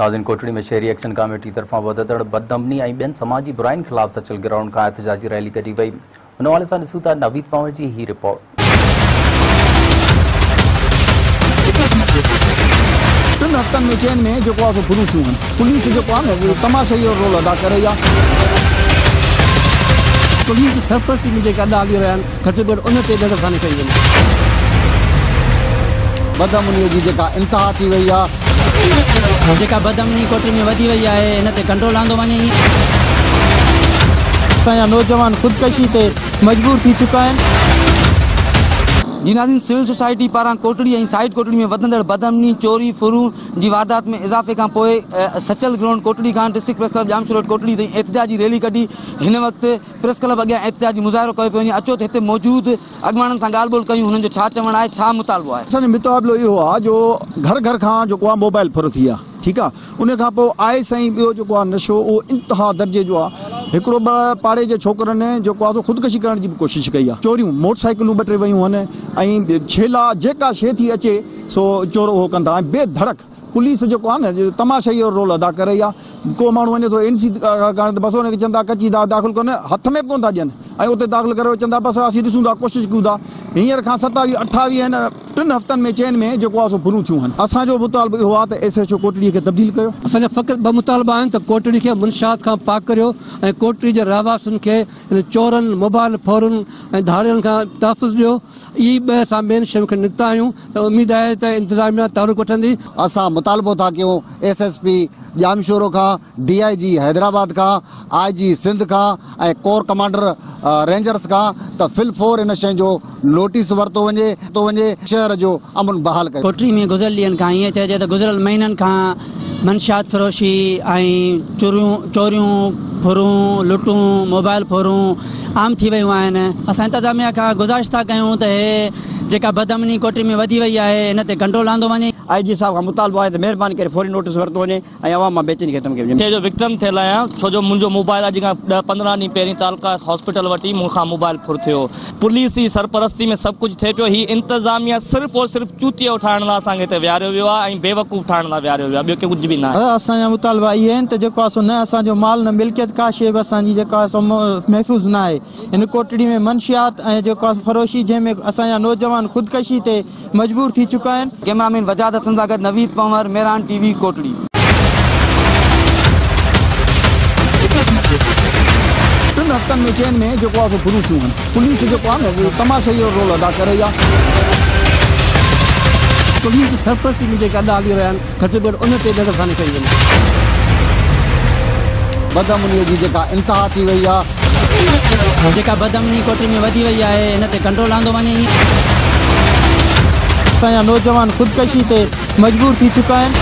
नाज़रीन, कोटड़ी में शहरी एक्शन कमेटी तरफ़ां वधंदड़ बदअमनी ऐं ॿियनि समाजी बुराइनि ख़िलाफ़ सचल ग्राउंड खां एहतजाजी रैली कढी वई। हुन हवाले सां ॾिसूं था नवीद पंवर जी ही रिपोर्ट। टिनि हफ़्तनि में चइनि में जेको आहे सो फुरूं थियूं आहिनि। पुलिस जेको आहे न तमाशे जो रोल अदा करे रही आहे। पुलिस जी सरपरस्ती में जेका अॾा हली रहिया आहिनि, घटि में घटि उन ते नज़रसानी कई वञे। बदअमनीअ जी जेका इंतहा थी वई आहे, जेका बदअमनी कोटड़ी में वधी वई आहे, इन ते कंट्रोल आंदो वञे। असांजा नौजवान ख़ुदकशी ते मजबूर थी चुका आहिनि। जी नाज़रीन, सिविल सोसाइटी पारां कोटड़ी ऐं साइड कोटड़ी में वधंदड़ बदअमनी, चोरी, फुरू जी वारदात में इज़ाफ़े खां पोइ सचल ग्राउंड कोटड़ी खां district press club Jamshoro Kotri ताईं एहतजाजी रैली कढी। हिन वक़्तु प्रेस क्लब अॻियां एहतजाजी मुज़ाहिरो कयो पियो वञे। अचो त हिते मौजूदु अॻवाणनि सां ॻाल्हि ॿोल कयूं, हुननि जो छा चवणु आहे, छा मुतालबो आहे। असांजो मुतालबो इहो आहे जो घर घर खां जेको आहे मोबाइल फुर थी विया, ठीकु आहे। उन खां पोइ आइस ऐं ॿियो जेको आहे नशो, उहो इंतहा दर्जे जो आहे। हिकिड़ो ॿ पाड़े जे छोकिरनि जेको आहे सो ख़ुदकशी करण जी बि कोशिशि कई आहे। चोरियूं, मोटरसाइकिलूं ॿ टे वयूं आहिनि ऐं छेला जेका शइ थी अचे सो चोर उहो कंदा। ऐं बेधड़क पुलिस जेको आहे न तमाशे जो रोल अदा करे रही आहे। को माण्हू वञे थो एन सी करण त बसि हुनखे चवंदा कची दाख़िल कोन, हथ में बि कोन था ॾियनि ऐं उते दाख़िल करे चवंदा बसि असीं ॾिसूं था, कोशिशि कयूं था। हींअर खां 27 28 आहिनि, टिनि हफ़्तनि में चइनि में जेको आहे सो फुरूं थियूं आहिनि। असांजो मुतालबो इहो आहे त एस एच ओ कोटड़ीअ खे तब्दील कयो। असांजा फ़क़ति ॿ मुतालबा आहिनि त कोटड़ी खे मुनशियात खां पाक करियो ऐं कोटड़ी जे रहवासियुनि खे चोरनि, मोबाइल फोरनि ऐं धाड़ियलनि खां तहफ़ुज़ ॾियो। इहे ॿ असां मेन शयुनि खे निकिता आहियूं त उमेद आहे त इंतिज़ामिया तारुक वठंदी। असां मुतालबो था कयूं एस एस पी जामशोरो खां, डी I जी हैदराबाद खां, आई जी सिंध खां ऐं कोर कमांडर रेंजर्स खां त फिल फोर इन शइ जो नोटिस वरितो वञे तो वञे, शहर जो अमन बहाल कयो। कोटड़ी में गुज़िरियल ॾींहनि खां ईअं चइजे त गुज़िरियल महीननि खां मनशियात फरोशी ऐं चोरियूं, फुरूं, लुटूं, मोबाइल फोरूं आम थी वियूं आहिनि। असां इंतिज़ामिया खां गुज़ारिश था कयूं त हे जेका बदअमनी कोटड़ी में वधी वई आहे, इन ते कंट्रोल आंदो वञे। आई जी साहब खां मुतालबो आहे त महिरबानी करे फौरी नोटिस वरितो वञे ऐं अवाम मां बेचैनी ख़तमु कई वञे। जो विक्टम थियल आहियां, छो जो मुंहिंजो मोबाइल अॼु खां 10 15 ॾींहं पहिरीं तालुका हॉस्पिटल वटि मूंखां मोबाइल फुर थियो। पुलिस जी सरपरस्ती में सभु कुझु थिए पियो। हीअ इंतिज़ामिया सिर्फ़ु और सिर्फ़ु चूतिया ठाहिण लाइ असांखे हिते विहारियो वियो आहे ऐं बेवकूफ़ ठाहिण लाइ विहारियो वियो आहे, ॿियो कुझु बि न आहे। असांजा मुतालबा इहे आहिनि त जेको आहे सो न असांजो माल न मिल्कियत का शइ बि असांजी जेका आहे सो महफ़ूज़ न आहे। हिन कोटड़ी में मनशियात ऐं जेको आहे फरोशी, जंहिंमें असांजा नौजवान ख़ुदकशी ते मजबूर थी चुका आहिनि। कैमरामैन वजाद हसन सां गॾु नवीद पंवर, मेहरान टीवी, कोटड़ी। टिनि हफ़्तनि में चइनि में जेको आहे सो फुरूं थियूं आहिनि। पुलिस जेको आहे न तमाशे जो रोल अदा करे रही आहे। पुलिस जी सरपरस्ती में जेका अॾा हली रहिया आहिनि, घटि में घटि उन ते नज़रसानी कई वञे। बदअमनीअ जी जेका इंतहा थी वई आहे, जेका बदअमनी कोटड़ी में वधी वई आहे, इन ते कंट्रोल आंदो वञे। असांजा नौजवान ख़ुदकशी ते मजबूर थी चुका आहिनि।